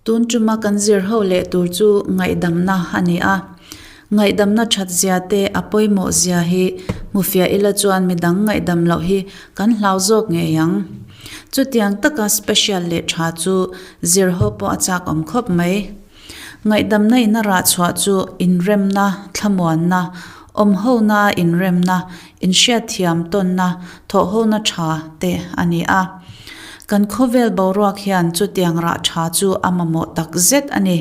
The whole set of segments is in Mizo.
Tun tuma kan zir ho leh tur chu ngaihdamna a ni a. Ngaihdamna that zia te a pawimawh zia hi hmufiah ila chuan midang ngaihdam loh hi kan hlau zawk ngei ang. Chutiang taka special leh tha chu zir ho pawh a chak awm khawp mai. Ngaihdamna in a rah chhuah chu inremna, thlamuanna, awmhona, inremna, inhriatthiam tawnna, thawhhona tha te a ni a. Kan khawvel boruak hian chutiang rah tha chu a mamawh tak zet a ni.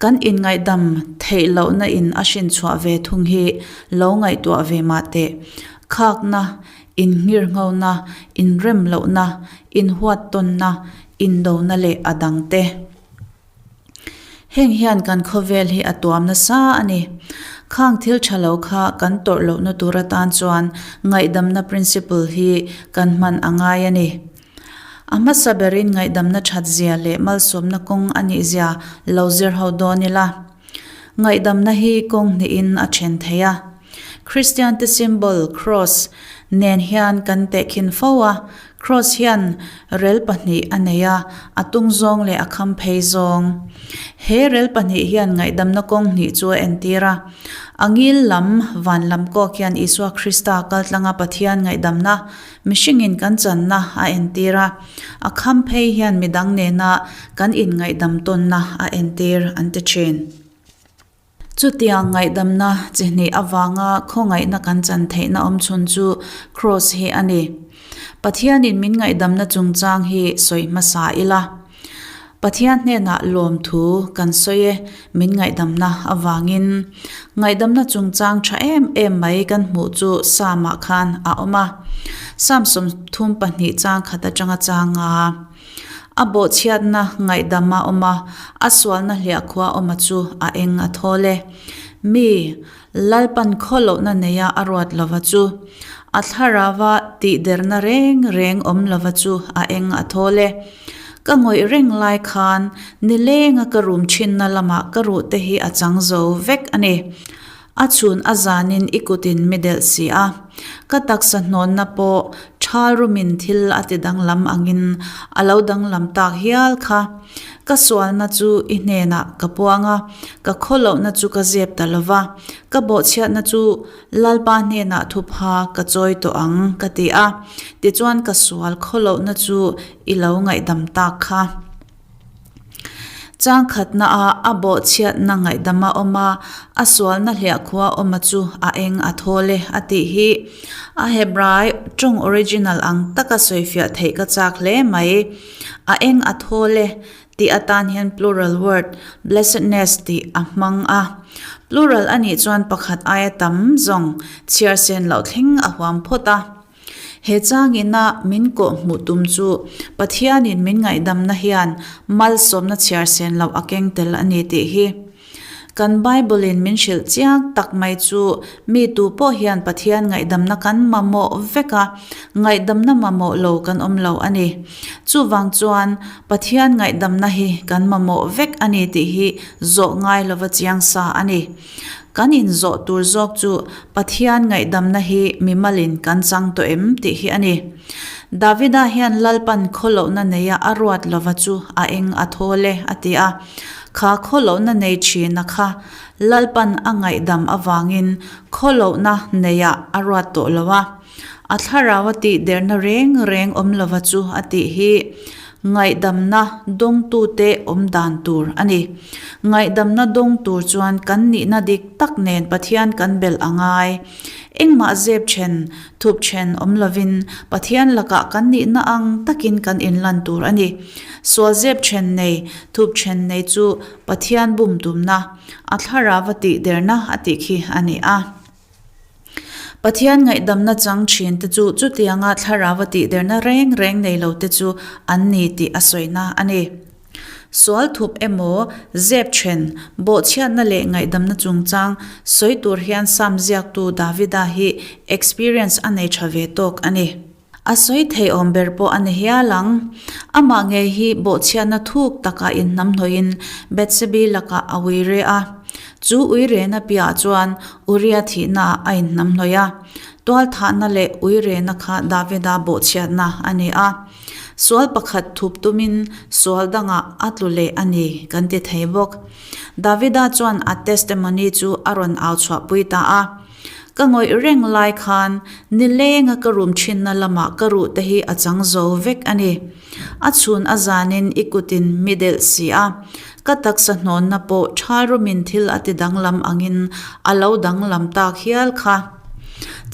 Kan inngaihdam theih lohna in a hrinchhuah ve thung hi lo ngaihtuah ve mah teh. Khakna, innghirnghona, inrem lohna, inhuat tawnna, indona leh a dang te. Heng hian kan khawvel hi a tuam nasa a ni. Khang thil tha lo kha kan tawrh lohna tur atan chuan ngaihdamna principle hi kan hman a ngai a ni. A hmasa berin ngaihdamna that zia leh malsawmna kawng a nih zia lo zir ho dawn ila. Ngaihdamna hi kawng hnihin a then thei a. Kristiante symbol, cross, nen hian kan tehkhin fo a, cross hian rel pahnih a nei a, a tung zawng leh a kham phei zawng. He rel pahnih hian ngaihdamna kawng hnih chu a entir a. A ngil lam, van lam kawk hian Isua Krista kaltlanga Pathian ngaihdamna, mihringin kan channa a entir a. A kham phei hian midang nena kan inngaihdam tawnna a entir an ti thin. Chutiang ngaihdamna chi hnih avanga khawngaihna kan chan theihna awmchhun chu Kraws hi a ni. Pathianin min ngaihdamna chungchang hi sawi hmasa ila. Pathian hnenah lawmthu kan sawi e, min ngaihdamna avangin. Ngaihdamna chungchang tha em em mai kan hmuh chu Psalm-ah khan a awm a. Psalm 32 chang khat atanga changa. A bawhchhiatna ngaihdam a awm a, a sualna hliahkhua awma chu a eng a thawl e. Mi, Lalpan khawlohna neia a ruat lova chu, a thlarauva tihderna reng reng awm lova chu a eng a thawl e. Ka ngawih reng lai khan nilenga ka rum thinna lamah ka ruhte hi a chang zo vek a ni. A chhun a zanin i kutin mi delh si a, ka taksa hnawnna pawh thal rumin thil a ti danglam angin a lo danglam tak hial kha. Ka sualna chu i hnenah ka puang a, ka khawlohna chu ka zep ta lo va, ka bawhchhiatna chu Lalpa hnenah thupha ka chawi tawh ang ka ti a, tichuan ka sual khawlohna chu i lo ngaihdam tak kha. Changkhatna a a bawhchhiatna ngaihdam a awm a, a sualna hliahkhua awma chu a eng a thawl e a tih hi a Hebrai tawng original ang taka sawifiah theih ka chak hle mai. A eng a thawl e tih atan hian plural word blessedness tih a hmang a. Plural a nih chuan pakhat aia tam zawng chhiar sen loh thleng a huam phawt a. He changina min kawh hmuh tum chu Pathianin min ngaihdamna hian malsawmna chhiar sen loh a keng tel a ni tih hi. Kan Bible-in min hrilh chiang tak mai chu mi tu pawh hian Pathian ngaihdamna kan mamawh vek a, ngaihdamna mamawh lo kan awm lo a ni. Chuvang chuan Pathian ngaihdamna hi kan mamawh vek a ni tih hi zawh ngai lova chiang sa a ni. Kan inzawh tur zawk chu Pathian ngaihdamna hi mimalin kan chang tawh em tih hi a ni. Davida hian Lalpan khawlohna neia a ruat lova chu a eng a thawl e a ti a. Kha khawlohna nei thina kha Lalpan a ngaihdam avangin khawlohna neiah a ruat tawh lo a. A thlarau a tih derna reng reng awm lova chu a tih hi ngaihdamna dawngtute awm dan tur a ni. Ngaihdamna dawng tur chuan kan nihna dik tak nen Pathian kan belh a ngai. Engmah zep then, thup then awm lovin Pathian lakah kan nihna ang takin kan inlan tur a ni. Sual zep then nei, thup then nei chu Pathian bum tumna, a thlarau a tih derna a tih khi a ni a. Pathian ngaihdamna chang thin te chu chutianga thlarau a tihderna reng reng nei lo te chu an ni tih a sawina a ni. Sual thup emaw, zep then, bawhchhiatna leh ngaihdamna chungchang sawi tur hian Psalm ziaktu Davida hi experience a nei tha ve tawk a ni. A sawi thei awm ber pawh a ni hial ang. Amah ngei hi bawhchhiatna thuk takah inhnamhnawhin Bethsebi lakah a ui re a. Chu ui rena piahah chuan Uria thihnaah a inhnamhnawih a. Tualthahna leh ui rena kha Davida bawhchhiatna a ni a. Sual pakhat thup tumin sual dangah a tlu leh a ni kan ti thei bawk. Davida chuan a testimony chu a rawn au chhuahpui ta a. Ka ngawih reng lai khan nilenga ka rum thinna lamah ka ruh te hi a chang zo vek a ni. A chhun a zanin i kutin mi delh si a, ka taksa hnawnna pawh thal rumin thil a ti danglam angin a lo danglam tak hial kha.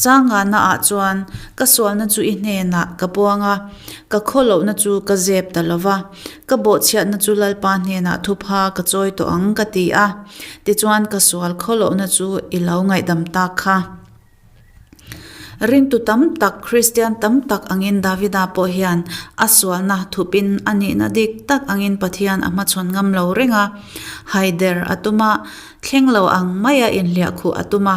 Changana ah chuan ka sualna chu i hnenah ka puang a, ka khawlohna chu ka zep ta lo va, ka bawhchhiatna chu Lalpa hnenah thupha ka chawi tawh ang ka ti a, tichuan ka sual khawlohna chu i lo ngaihdam tak kha. Ringtu tam tak, Kristian tam tak angin Davida pawh hian a sualna thupin a nihna dik tak angin Pathian a hmachhawn ngam lo reng a, haider a tum a, thleng lo ang maia inhliahkhuh a tum a.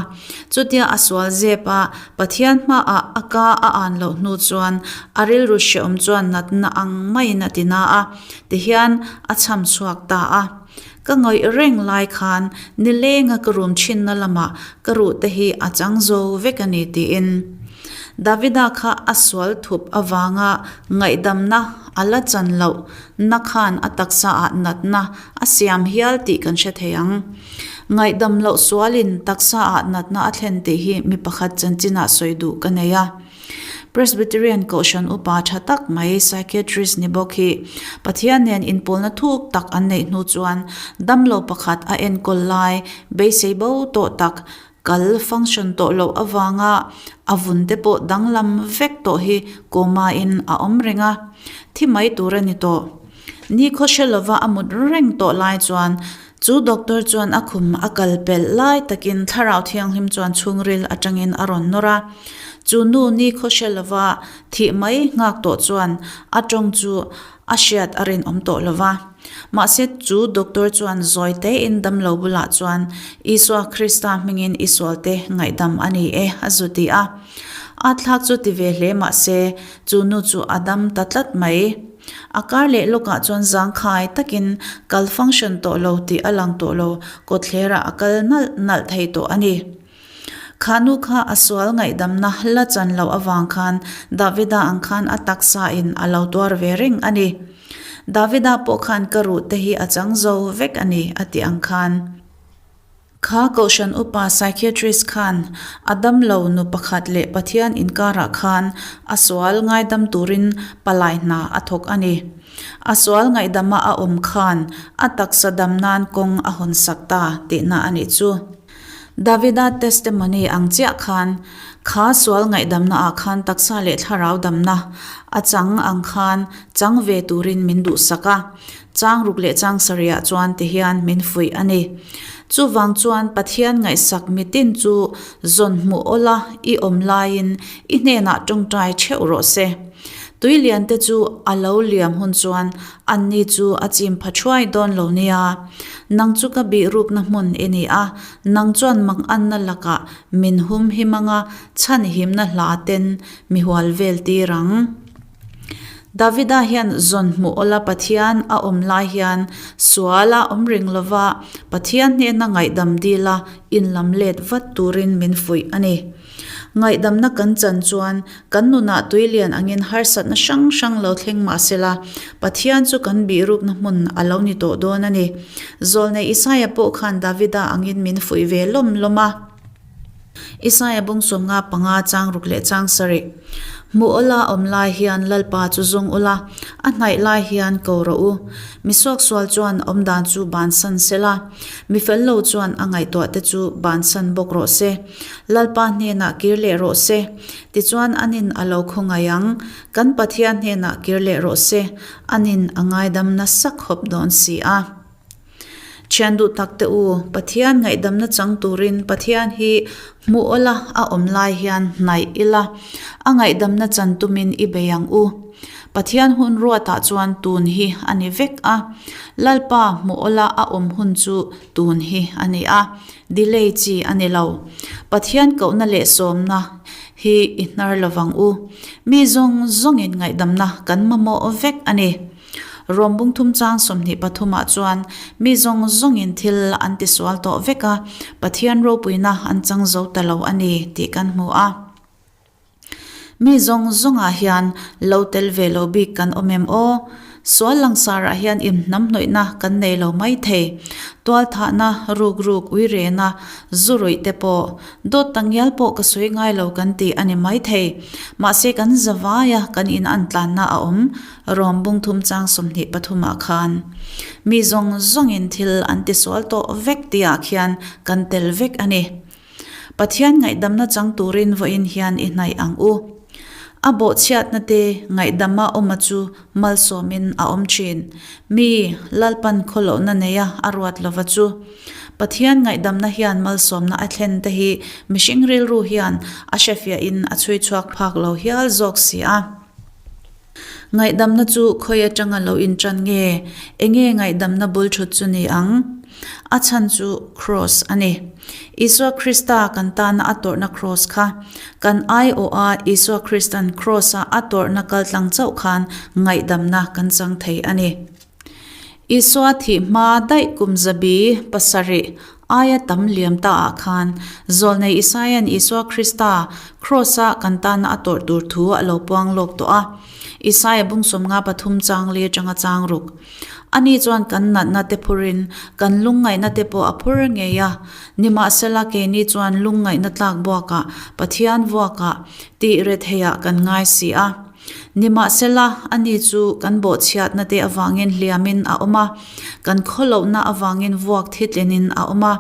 Chutia a sual zep a, Pathian hmaah a ka a an loh hnu chuan a rilru hreawm chuan natna ang maiin a ti na a, tihian a chham chhuak ta a. Ka ngawih reng lai khan nilenga ka rum thinna lamah ka ruh te hi a chang zo vek a ni tiin Davida kha a sual thup avanga ngaihdamna a la chan loh na khan a taksa ah natna a siam hial tih kan hre thei ang. Ngaihdam loh sualin taksa ah natna a thlen tih hi mi pakhat chanchinah sawi duh ka nei a. Presbyterian Kohhran upa tha tak mai psychiatrist ni bawk hi Pathian nen inpawlna thuk tak an neih hnu chuan damlo pakhat a enkawl lai beisei bo tawh tak kal function tawh loh avanga a vun te pawh danglam vek tawh hi coma in a awm reng a, thi mai tur a ni tawh. Nikhaw hre lova a mut reng tawh lai chuan Chu doctor chuan a khum a kal pelh lai takin Thlarau Thianghlim chuan chhungril atangin a rawn nawr a. Chu nu ni khaw hre lova thih mai nghak tawh chuan a tawng chu a hriat a rinawm tawh lova. Mahse chu doctor chuan zawi tein damlo bulah chuan Isua Krista hmingin i sualte ngaihdam a ni e a zu ti a. A thlak chu ti ve hle mahse chu nu chu a dam ta tlat mai. A kar leh lawkah chuan zangkhai takin kal function tawh lo tih a lang tawh lo, kawtthlerah a kal nalh nalh thei tawh a ni. Kha nu kha a sual ngaihdamna la chan loh avang khan Davida ang khan a taksa in a lo tuar ve reng a ni. Davida pawh khan ka ruh te hi a chang zo vek a ni a tih ang khan. Kha Kohhran upa psychiatrist khan a damlo nu pakhat leh Pathian inkarah khan a sual ngaidam turin palai hna a thawk a ni. A sual ngaihdama a awm khan a taksa dam nan kawng a hawn sak ta tihna a nih chu. Davida testimony ang chiah khan kha sual ngaihdamna ah khan taksa leh thlarau damna a chang ang khan chang ve turin min duhsak a. Chang ruk leh chang sarihah chuan ti hian min fuih a ni. Chuvang chuan Pathian ngaihsak mitin chu zawn hmuh awla i awm laiin i hnenah tawngtai theuh rawh se. Tui lian te chu a lo liam hun chuan anni chu a chim pha thuai dawn lo nia. Nang chu ka bih rukna hmun i ni a, nang chuan manganna lakah min hum him anga chhanhimna hla ten mi hual vel tir ang. Davida hian zawn hmuh awla Pathian a awm lai hian sual a awm ring lova Pathian hnena ngaihdam dila inlam let vat turin min fuih a ni. Ngaihdamna kan chan chuan kan nunah tuilian angin harsatna hrang hrang lo thleng mah sela Pathian chu kan bihrukna hmun a lo ni tawh dawn a ni. Zawlnei Isaia pawh khan Davida angin min fuih ve lawm lawm a. Isaia bung sawmnga panga chang ruk leh chang sarih. Hmuh awla awm lai hian Lalpa chu zawng ula, a hnaih lai hian ko rawh u. Mi suaksual chuan awmdan chu bansan se la, mi fel lo chuan a ngaihtuah te chu bansan bawk rawh se. Lalpa hnenah kir leh rawh se, tichuan anin a lo khawngaih ang. Kan Pathian hnenah kir leh rawh se, anin a ngaidam nasa khawp dawn si a. Thian duh tak te u, Pathian ngaihdamna chang turin Pathian hi hmuh awla a awm lai hian hnaih ila, a ngaihdamna chan tumin i bei ang u. Pathian hun ruatah chuan tun hi a ni vek a, Lalpa hmuh awla a awm hun chu tun hi a ni a, delay chi a ni lo. Pathian kohna leh sawmna hi i hnar lovang u. Mi zawng zawngin ngaihdamna kan mamawh vek a ni. Rawm bung thum chang 23 ah chuan mi zawng zawngin thil an tisual tawh vek a, Pathian ropuina an chang zo ta lo a ni tih kan hmu a. Mi zawng zawngah hian lo tel ve lo bik kan awm em aw? Sual langsarah hian inhnamhnawihna kan nei lo mai thei. Tualthahna, rukruk, uirena, zu ruih te pawh, dawt ta ngial pawh ka sawi ngai lo kan ti a ni mai thei. Mahse kan zavaia kan in an tlanna a awm Rom bung thum chang 23 ah khan. Mi zawng zawngin thil an tisual tawh vek tihah khian kan tel vek a ni. Pathian ngaihdamna chang turin vawiin hian i hnaih ang u. A bawhchhiatna te ngaihdama awma chu malsawmin a awm thin. Mi, Lalpan khawlohna neia a ruat lova chu. Pathian ngaihdamna hian malsawmna a thlen te hi mihring rilru hian a hrefiahin a chhui chhuak phak lo hial zawk si a. Ngaihdamna chu khawi atanga lo intan nge? Enge ngaihdamna bul thut chu ni ang? A chhan chu Kraws a ni. Isua Krista kan tana a tawrhna Kraws kha. Kan aiawha Isua Kristan Kraws-a a tawrhna kaltlang chauh khan ngaihdamna kan chang thei a ni. Isua thih hma daih kum zabi pasarih aia tam liam ta ah khan Zawlnei Isaia'n Isua Krista Kraws-a kan tana a tawrh tur thu a lo puang lawk tawh a. Isaia bung sawmnga pathum chang li atanga chang ruk. Ani chuan kan natna te phurin kan lungngaihna te pawh a phur ngei a. Nimahsela keini chuan lungngaihna tlak buakah Pathian vuakah tih retheiah kan ngai si a. Nimahsela, ani chu kan bawhchhiatna te avangin hliamin a awm a, kan khawlohna avangin vuak thitlinin a awm a,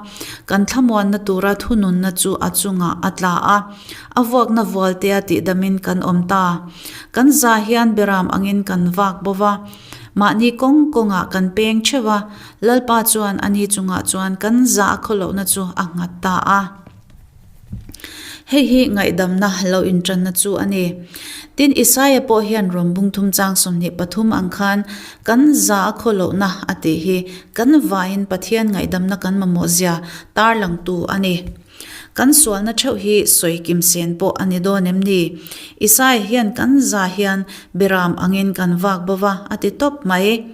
kan thlamuanna tura thununna chu a chungah a tla a, a vuakna vualtea tihdamin kan awm ta. Kan za hian beram angin kan vak bo va, mahni kawng kawngah kan peng theuh a, Lalpa chuan ani chungah chuan kan za a khawlohna chu a nghat ta a. Hei hi ngaihdamna lo intanna chu a ni. Tin, Isaia pawh hian Rom bung thum chang 23 ang khan kan za a khaw lohna a tih hi kan vaiin Pathian ngaihdamna kan mamawh zia tarlangtu a ni. Kan sualna theuh hi sawi kim sen pawh a ni dawn em ni? Isaia hian kan za hian beram angin kan vak bo va a ti tawp mai.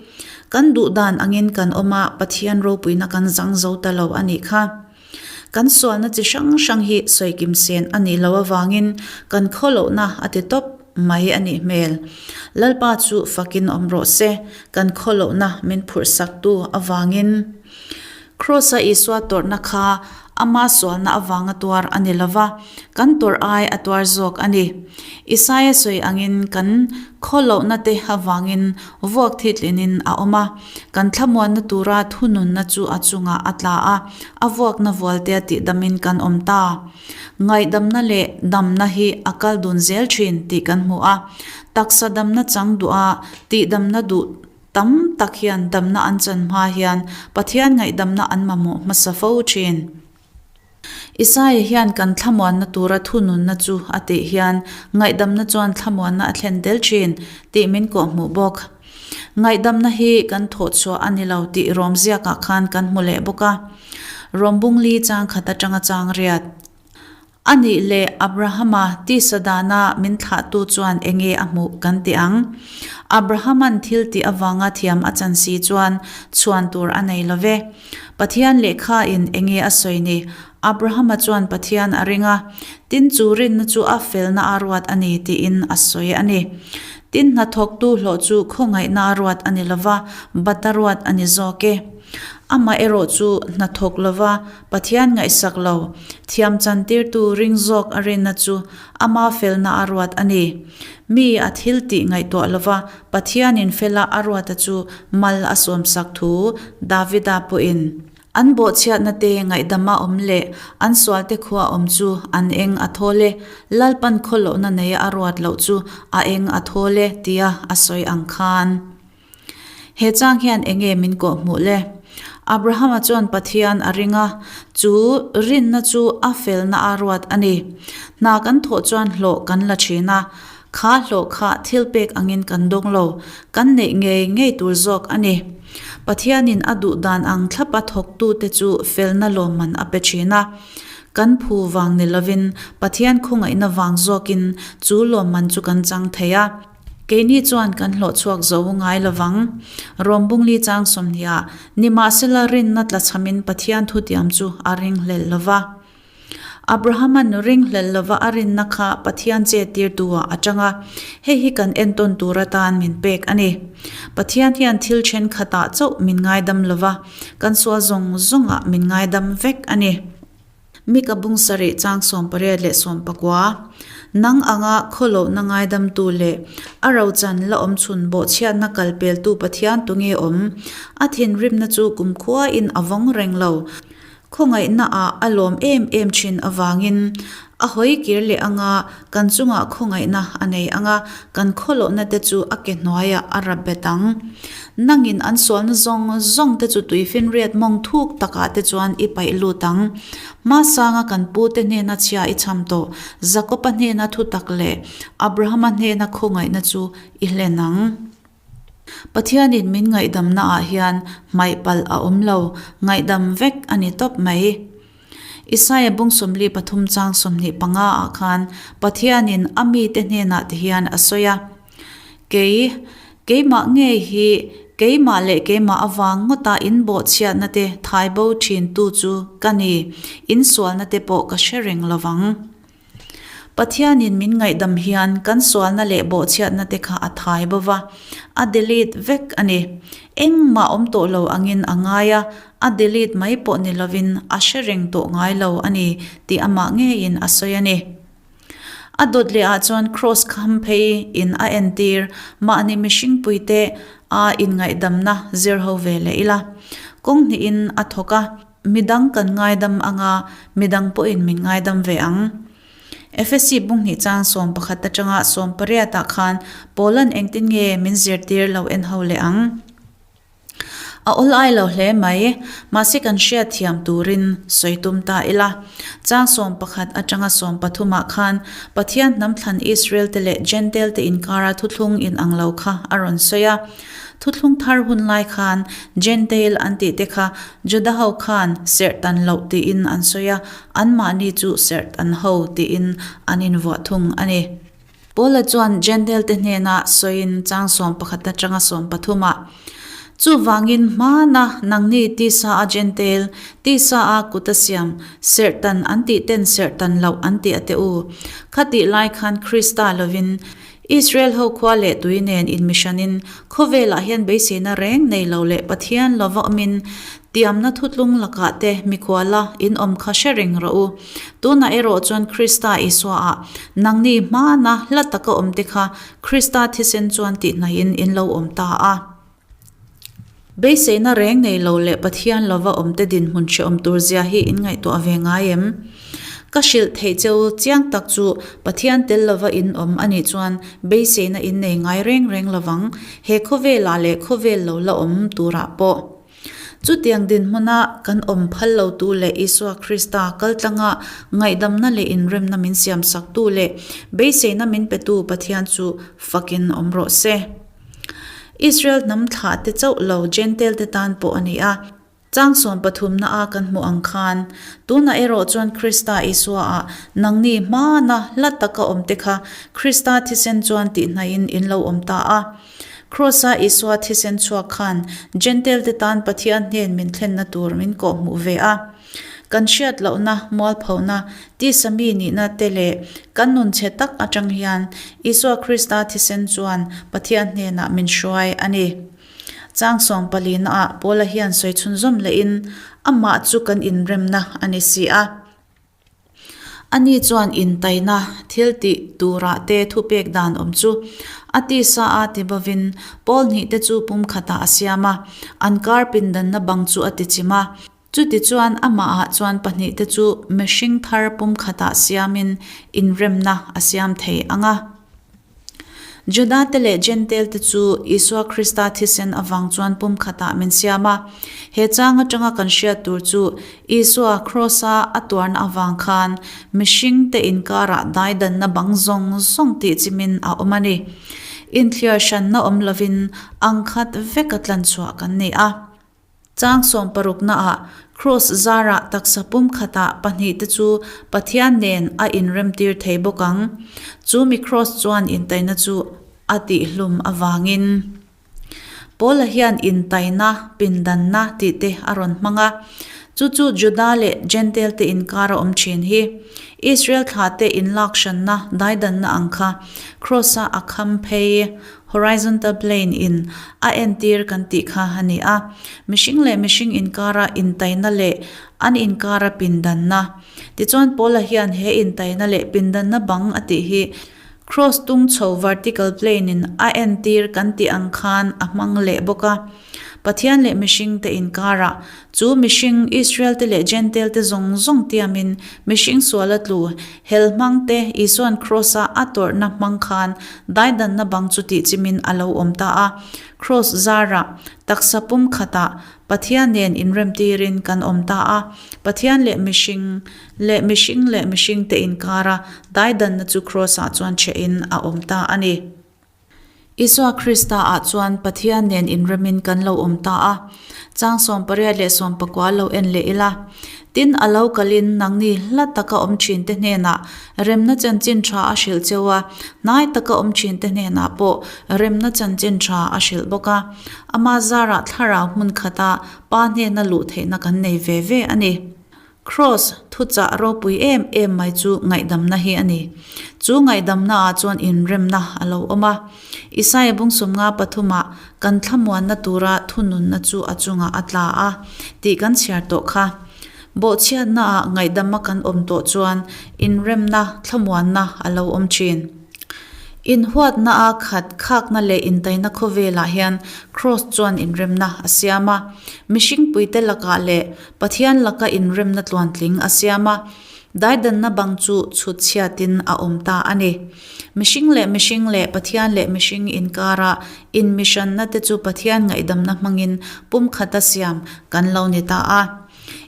Kan duh dan angin kan awm a, Pathian ropuina kan zang zo ta lo a nih kha. Kan sualna chi hrang hrang hi sawikim sen a nih loh avangin kan khawlohna a ti tawp mai a nih hmel. Lalpa chu fakin awm rawh se, kan khawlohna min phurhsaktu avangin. Kraws-a Isua tawrhna kha ama sualna avanga tuar a ni lova, kan tawrh ai a tuar zawk a ni. Isaia sawi angin kan khawlohna te avangin vuak thitlinin a awm a. Kan thlamuanna tura thununna chu a chungah a tla a, a vuakna vualtea tihdamin kan awm ta. Ngaihdamna leh damna hi a kal dun zel thin tih kan hmu a. Taksa damna chang duha tihdamna duh tam tak hian damna an chan hma hian Pathian ngaihdamna an mamawh hmasa fo thin. Isaia hian kan thlamuanna tura thununna chu a tih hian ngaihdamna chuan thlamuanna a thlen tel thin tih min kawhhmuh bawk. Ngaihdamna hi kan thawhchhuah a ni lo tih Rom ziakah khan kan hmu leh bawk a. Rom bung li chang khat atanga chang riat. A nih leh Abrahama tisa dana min thlahtu chuan enge a hmuh kan ti ang? Abrahaman thil tih avanga thiam a chan si chuan chhuan tur a nei lo ve. Pathian lehkhain enge a sawi ni? Abrahama chuan Pathian a ring a, tin chu rinna chu a felna a ruat a ni tiin a sawi a ni. Tin hnathawktu hlawh chu khawngaihna a ruat a ni lova, bat a ruat a ni zawk e. Amah erawh chu hnathawk lova Pathian ngaihsak lo, thiam chantirtu ring zawk a rinna chu ama felna a ruat a ni. Mi a thil tih ngaihtuah lova Pathianin fela a ruata chu mal a sawmsak thu Davida pawhin an bawhchhiatna te ngaihdama awm leh an sualte khua awm chu an eng a thawl e, Lalpan khawlohna neia a ruat loh chu a eng a thawl e tia a sawi ang khan. He chang hian enge min kawhhmuh le? Abrahama chuan Pathian a ring a, chu rinna chu a felna a ruat a ni. Hna kan thawh chuan hlawh kan la thin a, kha hlawh kha thil pek angin kan dawng lo, kan neih ngei ngei tur zawk a ni. Pathianin a duh dan ang thlapa thawktute chu felna lawmman a pe thin a. Kan phu vang ni lovin Pathian khawngaihna vang zawkin chu lawmman chu kan chang thei a. Keini chuan kan hlawh chhuak zo ngai lovang. Rom bungli chang sawmhniah, Nimahsela rinna tlachhamin Pathian thutiam chu a ringhlelh lova. Abrahama nu ringhlel lova a rinna kha Pathian chettirtu-ah a tang a, hei hi kan entawn tur atan min pek a ni. Pathian hian thil thenkhatah chauh min ngaidam lova, kan sual zawng zawngah min ngaidam vek a ni. Mika bung sarih chang 88. Nang anga khawlohna ngaidamtu leh a rochan la awm chhun bawhchhiatna kalpeltu Pathian tunge awm? A thinrimna chu kumkhuain a vawng reng lo. Khawngaihnaah a lawm em em thin avangin a hawi kir leh anga kan chungah khawngaihna a nei anga kan khawlohna te chu a ke hnuaiah a rap bet ang. Nangin an sualna zawng zawng te chu tuifinriat mawng thuk takah te chuan i paih lut ang. Hmasanga kan pute hnena chhia i cham tawh, Jakoba hnena thutak leh Abrahama hnena khawngaihna chu i hlen ang. Pathianin min ngaihdamna ah hian hmaih palh a awm lo, ngaihdam vek a ni tawp mai. Isaia bung 43 chang 25 ah khan Pathianin a mite hnenah ti hian a sawi a, Kei, keimah ngei hi keimah leh keimah avang ngawta in bawhchhiatna te thai bo thin tu chu ka ni, in sualna te pawh ka hre reng lovang. Pathianin min ngaihdam hian kan sualna leh bawhchhiatna te kha a thai bo va, a delete vek a ni. Engmah awm tawh lo angin a ngai a, a delete mai pawh ni lovin a hre reng tawh ngai lo a ni tih amah ngeiin a sawi a ni. A dawt leh ah chuan Kraws kham phei in a entir mahni mihring puite a inngaihdamna zir ho ve leh ila. Kawng hnihin a thawk a. Midang kan ngaidam anga midang pawhin min ngaidam ve ang. Efesi bunghnih chang 11 atanga 18 ah khan Paula'n engtin nge min zirtir lo en ho leh ang? A awl ai lo hle mai, mahse kan hriat thiam turin sawi tum ta ila. Chang 11 atanga 13 ah khan Pathian hnam thlan Israel te leh Jentail te inkara thuthlung inang lo kha a rawn sawi a. Thuthlung thar hun lai khan Jentail an tih te kha Juda ho khan serh tan loh tiin an sawi a, anmahni chu serh tan ho tiin an invuah thung a ni. Paula chuan Jentail te hnena sawiin chang 11 atanga 13 ah, Chuvangin hmana nangni tisa a Jentail, tisa a kut a siam, serh tan an tih ten serh tan loh an tih a teh u. Khatih lai khan Krista lovin Israel ho khua leh tui nen inmihranin khawvelah hian beiseina reng nei lo leh Pathian lova awmin tiamna thutlung lakah te mikhuala in awm kha hre reng rawh u. Tunah erawh chuan Krista Isuaah nangni hmana hla taka awmte kha Krista thisen chuan tihhnaihin in lo awm ta a. Beiseina reng nei lo leh Pathian lova awmte dinhmun hrehawm tur zia hi in ngaihtuah ve ngai em? Ka hrilh theih che u chiang tak chu Pathian tel lova in awm a nih chuan beiseina in nei ngai reng reng lovang, he khawvelah leh khawvel lo la awm turah pawh. Chutiang dinhmuna kan awm phal lotu leh Isua Krista kaltlanga ngaihdamna leh inremna min siamsaktu leh beiseina min petu Pathian chu fakin awm rawh se. Israel hnam thlah te chauh lo Jentail te tan pawh a ni a. Chang 13 na a kan hmuh ang khan, tunah erawh chuan Krista Isua ah nangni hmana hla taka awm te kha Krista thisen chuan tihhnaihin in lo awm ta a. Kraws-a Isua thisen chhuak khan Jentail te tan Pathian hnen min thlenna tur min kawhhmuh ve a. Kan hriat lohna, mualphona, tisa mi nihna te leh kan nun chhe tak atang hian Isua Krista thisen chuan Pathian hnenah min hruai a ni. Chang 14 ah Paula hian sawi chhunzawm lehin amah chu kan inremna a ni si a. Ani chuan intaina thil tih turah te thupek dan awm chu a tisa a ti bovin Paul hnih te chu pumkhatah a siam a, an kar pindanna bang chu a ti chim a. Chutichuan amahah chuan pahnihte chu mihring thar pumkhatah siamin inremna a siam thei ang a. Judate leh Jentail-te chu Isua Krista thisen avang chuan pumkhatah min siam a. He chang atanga kan hriat tur chu Isua Kraws-a a tuarna avang khan mihringte inkarah daidanna bang zawng zawng tih chimin a awm a ni. Inthliar hranna awm lovin angkhat veka tlanchhuah kan ni a. Chang 16 naah Kraws zarah taksa pumkhatah pahnihte chu Pathian nen a inremtir thei bawk ang. Chu mi Kraws chuan intaina chu a tihhlum avangin. Paula hian intaina, pindanna tih te a rawn hmang a. Chu chu Juda leh Jentail te inkar a awm thin hi. Israel thlahte inlak hranna daidanna ang kha Kraws-a a kham phei, horizontal plane, in a entir kan tih kha a ni a. Mihring leh mihring inkara intaina leh an inkara pindanna. Tichuan Paula hian he intaina leh pindanna bang a tih hi Kraws tung chho vertical plane in a entir kan tih ang khan a hmang leh bawk a. Pathian leh mihring te inkarah, chu mihring, Israel te leh Jentail te zawng zawng tiamin mihring sual a tlu, hel hmang te, Isuan Kraws a a tawrhna hmang khan daidanna bang chu tihchimin a lo awm ta a. Kraws zarah, taksa pum khatah, Pathian nen inremtirin kan awm ta a. Pathian leh mihring, leh mihring leh mihring te inkara daidanna chu Kraws ah chuan chhehin a awm ta a ni. Isua Krista ah chuan Pathian nen inremin kan lo awm ta a, chang 18 leh 19 lo en leh ila. Tin, a lo kalin nangni hla taka awm thinte hnenah remna chanchin tha a hrilh cheu a, hnai taka awm thinte hnenah pawh remna chanchin tha a hrilh bawk a. Ama zarah thlarau hmun khata Pa hnena luh theihna kan nei ve ve a ni. Kraws thuchah ropui em em mai chu ngaihdamna hi a ni. Chu ngaihdamna ah chuan inremna a lo awm a. Isaia bung sawmnga pathumah kan thlamuanna tura thununna chu a chungah a tla a tih kan chhiar tawh kha. Bawhchhiatna ah ngaihdama kan awm tawh chuan inremna, thlamuanna a lo awm thin. Inhuatna a khat khakna leh intaina khawvelah hian Kraws chuan inremna a siam a. Mihringpuite lakah leh Pathian laka inremna tluantling a siam a, daidanna bang chu chhut chhiatin a awm ta a ni. Mihring leh mihring leh Pathian leh mihring inkara inmihranna te chu Pathian ngaihdamna hmangin pumkhata siam kan lo ni ta a.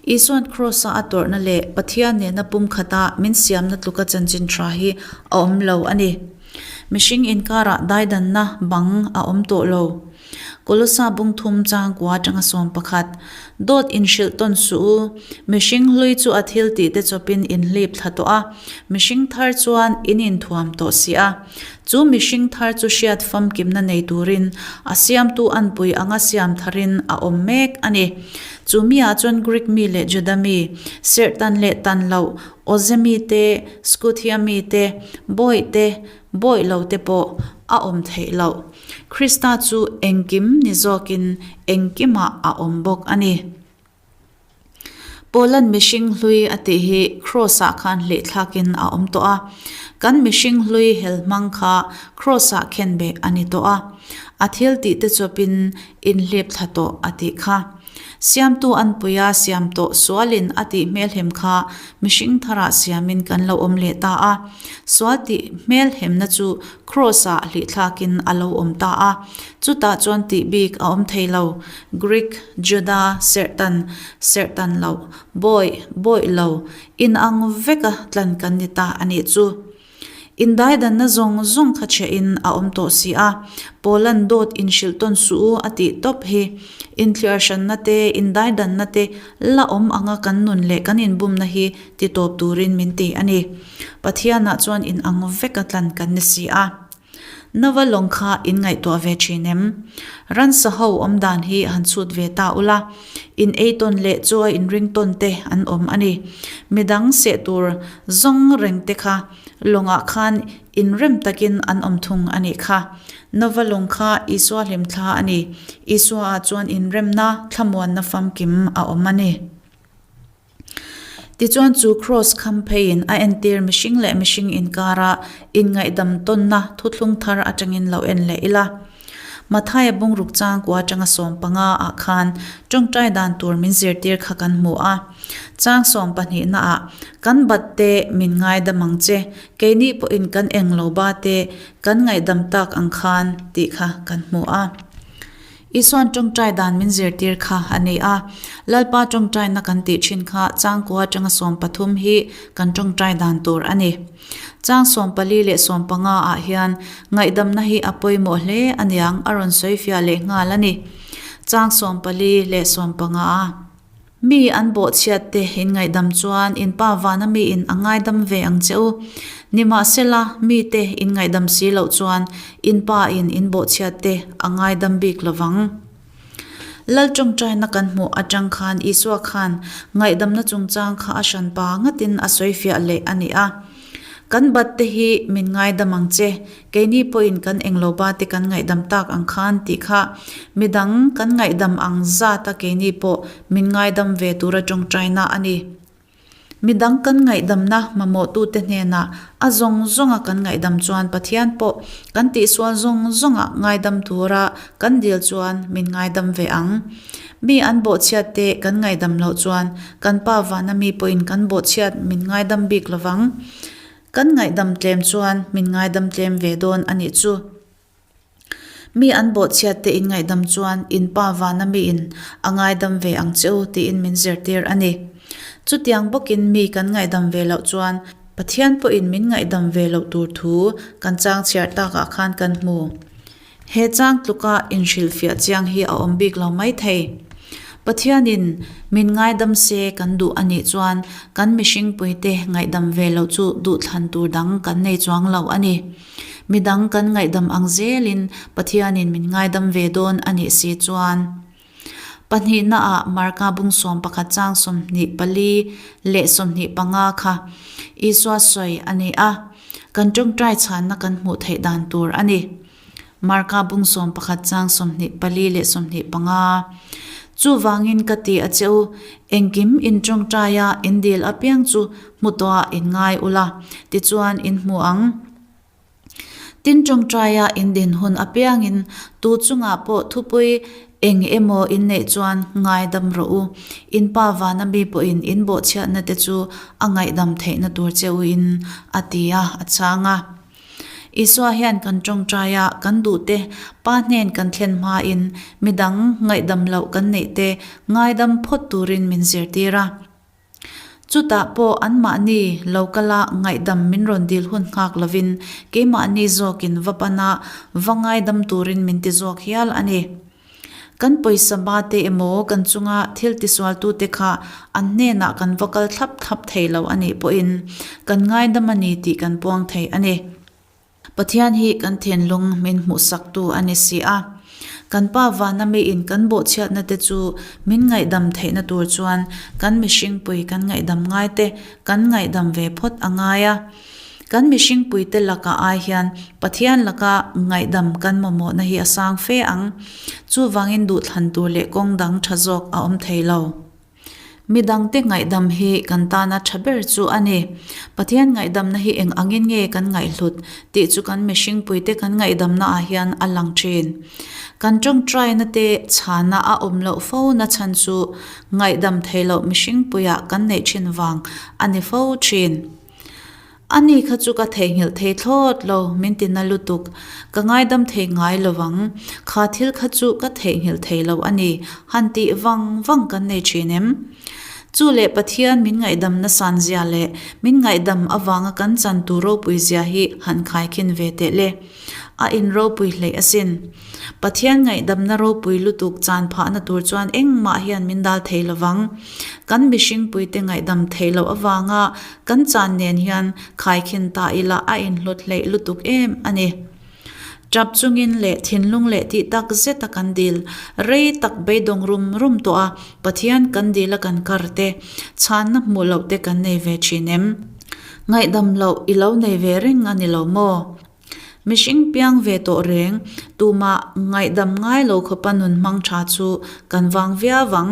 Isuan Kraws-a a tawrhna leh Pathian nena pumkhata min siamna tluka chanchin tha hi a awm lo a ni. Mihring inkarah daidanna bang a awm tawh lo. Kolosa bung thum changkua atanga 11. Dawt inhrilh tawn suh u. Mihring hlui chu a thil tih te chawpin inhlip thla tawh a, mihring thar chuan in inthuam tawh si a. Chu mihring thar chu hriat famkimna nei turin a siamtu anpui anga siam tharin a awm mek a ni. Chu miah chuan Greek mi leh Juda mi, serh tan leh tan loh, Awze mi te, Skuthia mi te, Bawih te, Bawih lo te pawh a awm theih loh. Krista chu engkim ni zawkin engkimah a awm bawk a ni. Paula'n mihring hlui a tih hi Kraws-ah khan hlihthlakin a awm tawh a. Kan mihring hlui hel hmang kha Kraws-ah khenbeh a ni tawh a. A thil tih te chawpin inhlip thla tawh a tih kha. Siamtu anpuia siam tawh sualin a tih hmelhem kha mihring tharah siamin kan lo awm leh ta a. Sual tih hmelhemna chu Kraws-ah hlihthlakin a lo awm ta a. Chutah chuan tih bik a awm thei lo. Greek, Juda, serhtan, serhtan loh, bawih, bawih lo, inang veka tlan kan ni ta a nih chu. Indaidanna zawng zawng kha chhiahin a awm tawh si a, Paula'n dawt inhrilh tawn suh u a tih tawp hi. Inthliar hranna te, indaidanna te la awm anga kan nun leh kan inbumna hi ti tawp turin min ti a ni. Pathianah chuan inang veka tlan kan ni si a. Nova lawng kha in ngaihtuah ve thin em? Ransa ho awm dan hi han chhut ve ta ula, in ei tawn leh chu a inring tawn te an awm a ni. Midang seh tur zawng reng te kha lawngah khan inrem takin an awm thung a nih kha. Nova lawng kha Isua hlimthla a ni. Isua ah chuan inremna, thlamuanna famkim a awm a ni. Tichuan chu Kraws kham pheiin a entir mihring leh mihring inkara inngaihdam tawnna thuthlung thar atangin lo en leh ila. Mathaia bungruk changkua atanga 15 ah khan tawngtai dan tur min zirtir kha kan hmu a. Chang 12 ah kan bat te min ngaidam ang che, keini pawhin kan englo ba te kan ngaihdam tak ang khan tih kha kan hmu a. Isuan tawngtai dan min zirtir kha a ni a, Lalpa tawngtaina kan tih thin kha changkua atanga 13 hi kan tawngtai dan tur a ni. Chang 14 leh 15 ah hian ngaihdamna hi a pawimawh hle aniang a rawn sawifiah leh nghal a ni. Chang 14 leh 15 a. Mi an bawhchhiat te in ngaihdam chuan in Pa vana mi in a ngaidam ve ang che u. Nimahsela, mi te in ngaihdam si loh chuan in Pa in in bawhchhiat te a ngaidam bik lovang. Lal ṭawngṭaina kan hmuh aṭang khan Isua khan ngaihdamna chungchang kha a hranpa ngatin a sawifiah leh a ni a. Kan bat te hi min ngaidam ang che, keini pawhin kan englo ba te kan ngaihdam tak ang khan tih kha midang kan ngaihdam ang zata keini pawh min ngaidam ve tura ṭawngṭaina a ni. Midang kan ngaihdamna mamawhtute hnenah a zawng zawnga kan ngaihdam chuan Pathian pawh kan tihsual zawng zawnga ngaidam tura kan dil chuan min ngaidam ve ang. Mi an bawhchhiat te kan ngaihdam loh chuan kan Pa vana mi pawhin kan bawhchhiat min ngaidam bik lovang. Kan ngaihdam tlem chuan min ngaidam tlem ve dawn a nih chu. Mi an bawhchhiat te in ngaihdam chuan in Pa vana miin a ngaidam ve ang che u tiin min zirtir a ni. Chutiang bawkin mi kan ngaihdam ve loh chuan Pathian pawhin min ngaihdam ve loh tur thu kan chang chhiar takah khan kan hmu. He chang tluka inhrilhfiah chiang hi a awm bik lo mai thei. Pathianin min ngaidam se kan duh a nih chuan kan mihringpuite ngaihdam ve loh chu duhthlan tur dang kan nei chuang lo a ni. Midang kan ngaihdam ang zelin Pathianin min ngaidam ve dawn a nih si chuan. Pahnihnaah Marka bung 11 chang 24 leh 25 kha Isua sawi a ni a, kan tawngtai chhanna kan hmuh theih dan tur a ni. Marka bung 11 chang 24 leh 25. Chuvangin ka ti a che u, engkim in tawngtaia in dil apiang chu hmu tawhah in ngai ula, tichuan in hmu ang. Tin tawngtaia in din hun apiangin tu chungah pawh thupui eng emaw in neih chuan ngaidam rawh u. In Pa vana mi pawhin in bawhchhiatna te chu a ngaihdam theihna tur che uin a ti a, a chhang a. Isua hian kan tawngtaia kan duhte Pa hnen kan thlen hmain midang ngaihdam loh kan neihte ngaidam phawt turin min zirtir a. Chutah pawh anmahni lo kala ngaihdam min rawn dil hun nghak lovin keimahni zawkin va pana va ngaidam turin min ti zawk hial a ni. Kan pawisa ba te emaw kan chunga thil tisualtute kha an hnenah kan va kal thlap thlap thei lo a nih pawhin kan ngaidam a ni tih kan puang thei a ni. Pathian hi kan thinlung min hmuhsaktu a ni si a. Kan Pa vana miin kan bawhchhiatna te chu min ngaihdam theihna tur chuan kan mihringpui kan ngaihdam ngai te kan ngaihdam ve phawt a ngai a. Kan mihringpui te lakah ai hian Pathian laka ngaihdam kan mamawhna hi a sang fe ang. Chuvangin duhthlan tur leh kawng dang tha zawk a awm thei lo. Midangte ngaihdam hi kan tana tha ber chu a ni. Pathian ngaihdamna hi eng angin nge kan ngaihhlut tih chu kan mihringpuite kan ngaihdamnaah hian a lang thin. Kan tawngtaina te chhana a awm loh fo na chhan chu ngaihdam thei loh mihringpuiah kan neih thin vang a ni fo thin. A ni kha chu ka theihnghilh thei thlawt lo, min ti na lutuk. Ka ngaidam thei ngai lo vang. Kha thil kha chu ka theihnghilh thei lo a ni, han tih vang vang kan nei thin em? Chu leh Pathian min ngaihdam nasan zia leh min ngaihdam avanga kan chan tur ropui zia hi han khaikhin ve teh le. A in ropui hleih asin. Pathian ngaihdamna ropui lutuk chan phahna tur chuan engmah hian min dal thei lovang. Kan mihringpuite ngaihdam theih loh avanga kan chan nen hian khaikhin ta ila a inhlawt hleih lutuk em a ni. Tap chungin leh thinlung leh tih tak zeta kan dil rei tak beidawng rum rum tawh a, Pathian kan dila kan kar te, chhanna hmuh loh te kan nei ve thin em? Ngaihdam loh i lo nei ve reng a ni lo maw? Mihring piang ve tawh reng, tumah ngaihdam ngai lo khawpa nun hmang tha chu kan vang viau ang.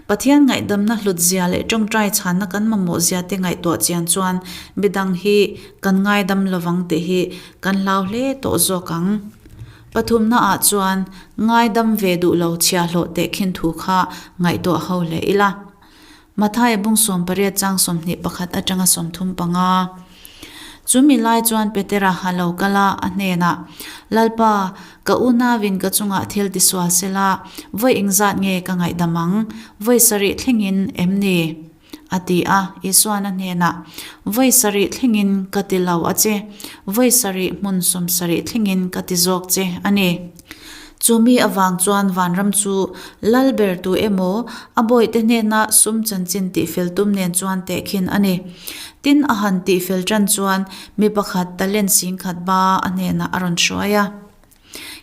Pathian ngaihdamna hlut zia leh tawngtai chhanna kan mamawh zia te ngaihtuah chian chuan midang hi kan ngaidam lovang tih hi kan hlau hle tawh zawk ang. Pathumna ah chuan ngaidam ve duh lo chhiahhlawh tehkhin thu kha ngaihtuah ho hle ila. Mathaia bung 18 chang 21 atanga 35. Chu mi lai chuan Petera a lo kal a, a hnenah, Lalpa, ka unauin ka chungah thil tisual sela, vawi engzat nge ka ngaihdam ang? Vawi sarih thlengin em ni? A ti a. Isuan a hnenah, Vawi sarih thlengin ka ti lo a che, vawi sarih hmun 70 thlengin ka ti zawk che a ni. Chu mi avang chuan vanram chu lal ber tu emaw a bawihte hnena sum chanchin tihfel tum nen chuan tehkhin a ni. Tin, a han tihfel tan chuan mi pakhat talent singkhat ba a hnenah a rawn hruai a.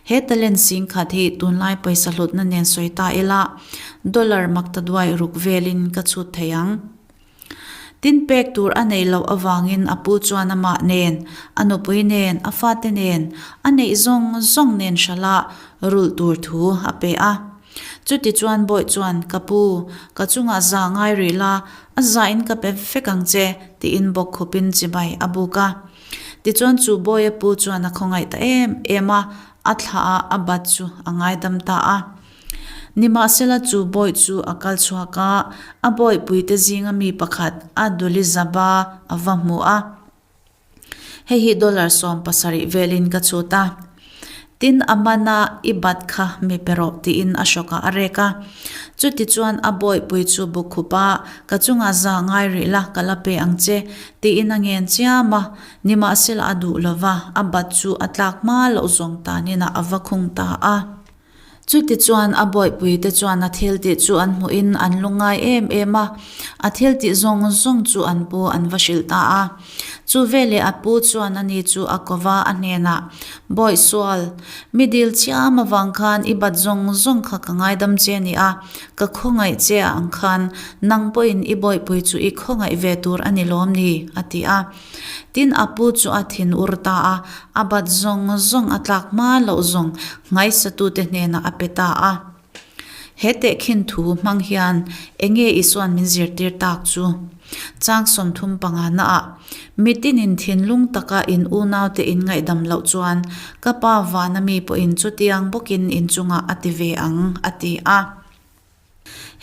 He talent 10,000 hi tunlai pawisa hlutna nen sawi ta ila, dollar maktaduai ruk velin ka chhut thei ang. Tin pek tur a neih loh avangin a pu chuan amah nen, a nupui nen, a fate nen, a neih zawng zawng nen hrala rulh tur thu a pe a. Chutichuan Bawih chuan, Ka pu, ka chungah za ngai rih la, a zain ka pe vek ang che, tiin bawkkhupin chibai a buk a. Tichuan chu Bawia pu chuan a khawngaih ta em em a, a thlah a, a bat chu a ngaidam ta a. Nimahsela chu Bawih chu a kal chhuak a, a bawihpuite zinga mi pakhat a Dulizaba a va hmu a. Hei hi dollar 70 velin ka chhut a. Tin a man a, i bat kha mi pe rawh tiin a hrawkah a rek a. Chutichuan a bawihpui chu bukhup a, ka chungah za ngai rih la, ka la pe ang che, tiin a ngen chiam a. Nimahsela a duh lova, a bat chu a tlak hma loh zawng tanin a va khung ta a. Chutichuan a bawihpuite chuan a thiltih chu an hmuhin an lu ngai em em a, a thiltih zawng zawng chu an pu an va hrilh ta a. Chu veleh a pu chuan ani chu a ko va, a hnenah, Bawih sual, mi dil chiam avang khan i bat zawng zawng kha ka ngaidam che a ni a, ka khawngaih che a ang khan nang pawhin i bawihpui chu i khawngaih ve tur a ni lawm ni? a ti a. Tin a pu chu a thin ur ta a, a bat zawng zawng a tlak hma loh zawng nghaisatute hnenah a pe ta a. He tehkhin thu hmang hian enge Isua'n min zirtir tak chu? Chang 35 naah, Mitinin thinlung taka in unaute in ngaihdam loh chuan ka Pa vana mi pawhin chutiang bawkin in chungah a ti ve ang, a ti a.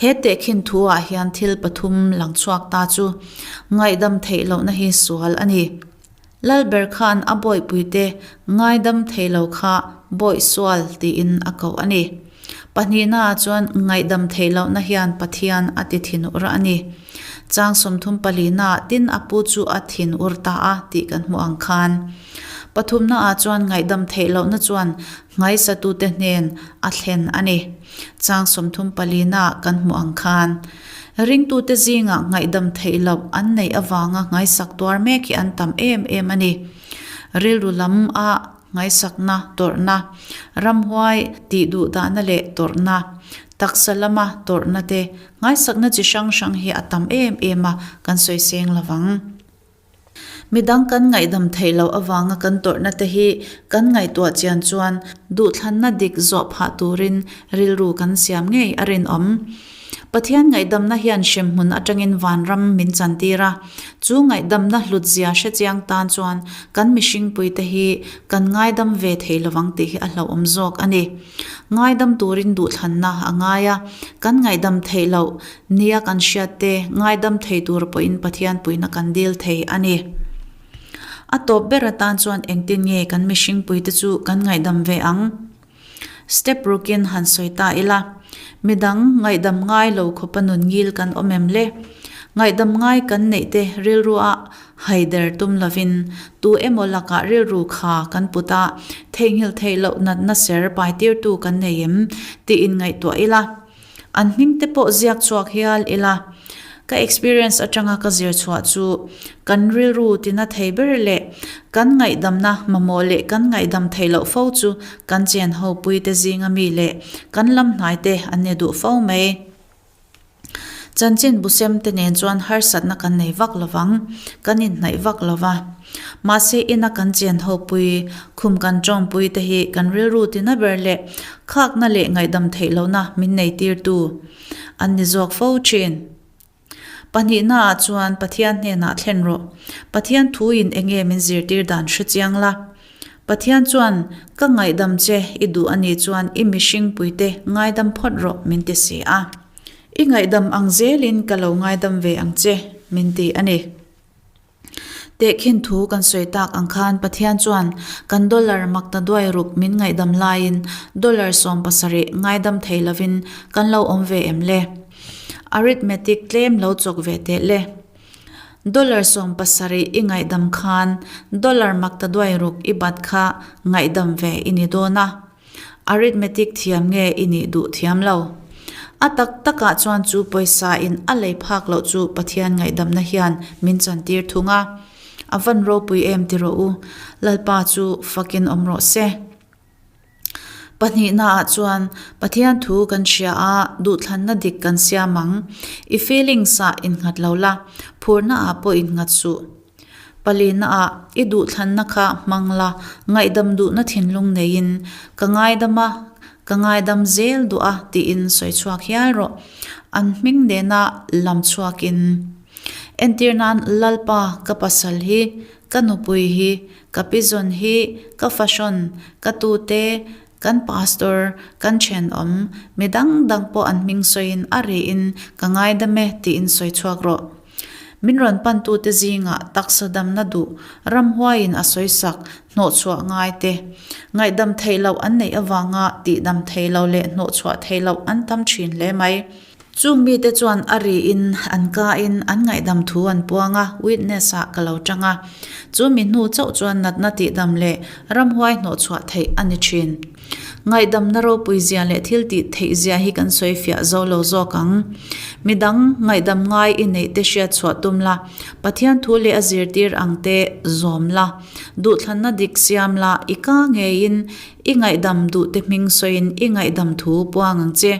He tehkhin thu-ah hian thil pathum lang chhuak ta chu ngaihdam theih lohna hi sual a ni. Lalber khan a bawihpuite ngaidam thei lo kha bawih sual tiin a koh a ni. Pahnihnaah chuan ngaihdam theih lohna hian Pathian a ti thinur a ni. Chang 34 naah tin a pu chu a thinur ta a tih kan hmuh ang khan. Pathumnaah chuan ngaihdam theih lohna chuan Nghaisatute hnen a thlen a ni. Chang 34 naah kan hmuh ang khan, ringtute zingah ngaihdam theih loh an neih avanga nghaisak tuar mek hi an tam em em a ni. Rilru lam a nghaisakna tawrhna, ramhuai tih duh dahna leh tawrhna, taksa lama tawrhna te nghaisakna chi hrang hrang hi a tam em em a, kan sawi seng lovang. Midang kan ngaihdam theih loh avanga kan tawrhna te hi kan ngaihtuah chian chuan duhthlanna dik zawh phah turin rilru kan siam ngei a rinawm. Pathian ngaihdamna hian hremhmun atangin vanram min chantir a, chu ngaihdamna hlutzia hrechiang tan chuan kan mihringpuite hi kan ngaidam ve thei lovang tih hi a hlauhawm zawk a ni. Ngaidam turin duhthlanna a ngai a, kan ngaihdam theih loh Nia kan hriat te, ngaidam thei tur pawhin Pathian puihna kan dil thei a ni. A tawp ber atan chuan engtin nge kan mihringpuite chu kan ngaihdam ve ang? Step rukin han sawi ta ila, midang ngaihdam ngai lo khawpa nun ngil kan awm em le? Ngaihdam ngai kan neih te rilrua haider tum lovin tu emaw lakah rilru kha kan put a, theihnghilh theih loh natna ser paitirtu kan nei em tiin ngaihtuah ila. An hming te pawh ziak chhuak hial ila, ka experience atanga ka zir chhuah chu kan rilru tina thei ber leh kan ngaihdamna mamawh leh kan ngaihdam theih loh fo chu kan chen ho pui te zinga mi leh kan lam hnai te an ni duh fo mai. Chanchin busem te nen chuan harsatna kan nei vak lovang, kan inhnaih vak lova. Mahse ina kan chen ho pui, khum kan tawngpui te hi kan rilru tina ber leh khakna leh ngaihdam theih lohna min nei tirtu an ni zawk fo thin. Pahnihna ah chuan Pathian hnenah thlen rawh. Pathian thuin enge min zirtir dan hre chiang la. Pathian chuan ka ngaihdam che i duh a nih chuan i mihring puite ngaidam phawt rawh min ti si a. I ngaihdam ang zelin ka lo ngaidam ve ang che min ti a ni. Tehkhin thu kan sawi tak ang khan Pathian chuan kan dollar maktaduai ruk min ngaihdam laiin dollar 70 ngaidam thei lovin kan lo awm ve em le? Arithmetic tlem lo chawk ve teh le. Dollar 70 i ngaihdam khan dollar maktaduai ruk i bat kha ngaihdam ve i ni dawn a. Arithmetic thiam nge i nih duh thiam lo? A tak takah chuan chu pawisa in a lei phak loh chu Pathian ngaihdamna hian min chantir thung a. A van ropui em ti rawh u, Lalpa chu fakin awm rawh se. Pahnihnaah chuan Pathian thu kan hria a, duhthlanna dik kan siam ang. I feelings-ah innghat lo la, phurnaah pawh innghat suh. Palinaah i duhthlanna kha hmang la, ngaihdam duhna thinlung neiin, Ka ngaidam a, ka ngaidam zel duh a tiin sawi chhuak hial rawh. An hming nena lam chhuakin. Entir nan Lalpa ka pasal hi, ka nupui hi, ka pizawn hi, ka fahrawn, ka tute, kan pastor, kan thenawm, mi dang dang pawh an hming sawiin a riin ka ngaidam e tiin sawi chhuak rawh. Min rawn pantute zingah taksa damna duh ramhuaiin a sawisak hnawhchhuah ngai te, ngaihdam theih loh an neih avanga tihdam thei lo leh hnawhchhuah thei loh an tam thin hle mai. Chung mite chuan a riin an kain an ngaihdam thu an puang a, witness ah ka lo tang a. Chu mi hnu chauh chuan natna tihdam leh ramhuai hnawhchhuah theih a ni thin. Ngaihdamna ropui zia leh thil tih theih zia hi kan sawi fiah zo lo zawk ang. Midang ngaihdam ngai i neih te hriat chhuah tum la, Pathian thu leh a zirtir ang te zawm la, duhthlanna dik siam la, i ka ngeiin i ngaihdam duh te hming sawiin i ngaihdam thu puang ang che.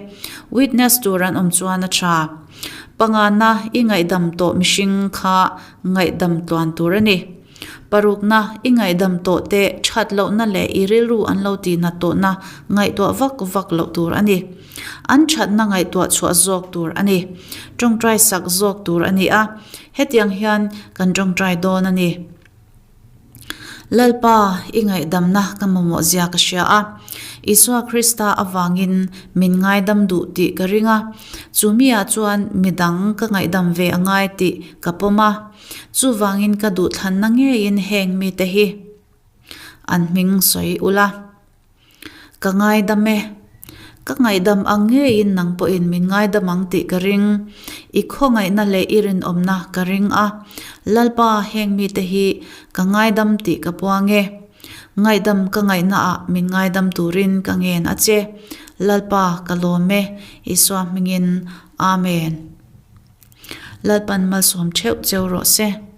Witness tur an awm chuan a tha. Pangana i ngaihdam tawh mihring kha ngaihdam tluan tur a ni. Parukna, i ngaihdam tawh te that lohna leh i rilru an lo tihnat tawhna ngaihtuah vak vak loh tur a ni. An thatna ngaihtuah chhuah zawk tur a ni. Tawngtai sak zawk tur a ni a, hetiang hian kan tawngtai dawn a ni. Lalpa, i ngaihdamna ka mamawh zia ka hria a. Isua Krista avangin min ngaidam duh tih ka ring a. Chu miah chuan midang ka ngaihdam ve a ngai tih ka pawm a. Chuvangin ka duhthlanna ngeiin heng mite hi an hming sawi ula, ka ngaidam e. Ka ngaihdam ang ngeiin nang pawhin min ngaidam ang tih ka ring. I khawngaihna leh i rinawmna ka ring a. Lalpa, heng mite hi ka ngaidam tih ka puang e. Ngaihdam ka ngaihnaah min ngaidam turin ka ngen a che. Lalpa, ka lawm e. Isua hmingin, Amen. Lalpan malsawm theuh cheu rawh se.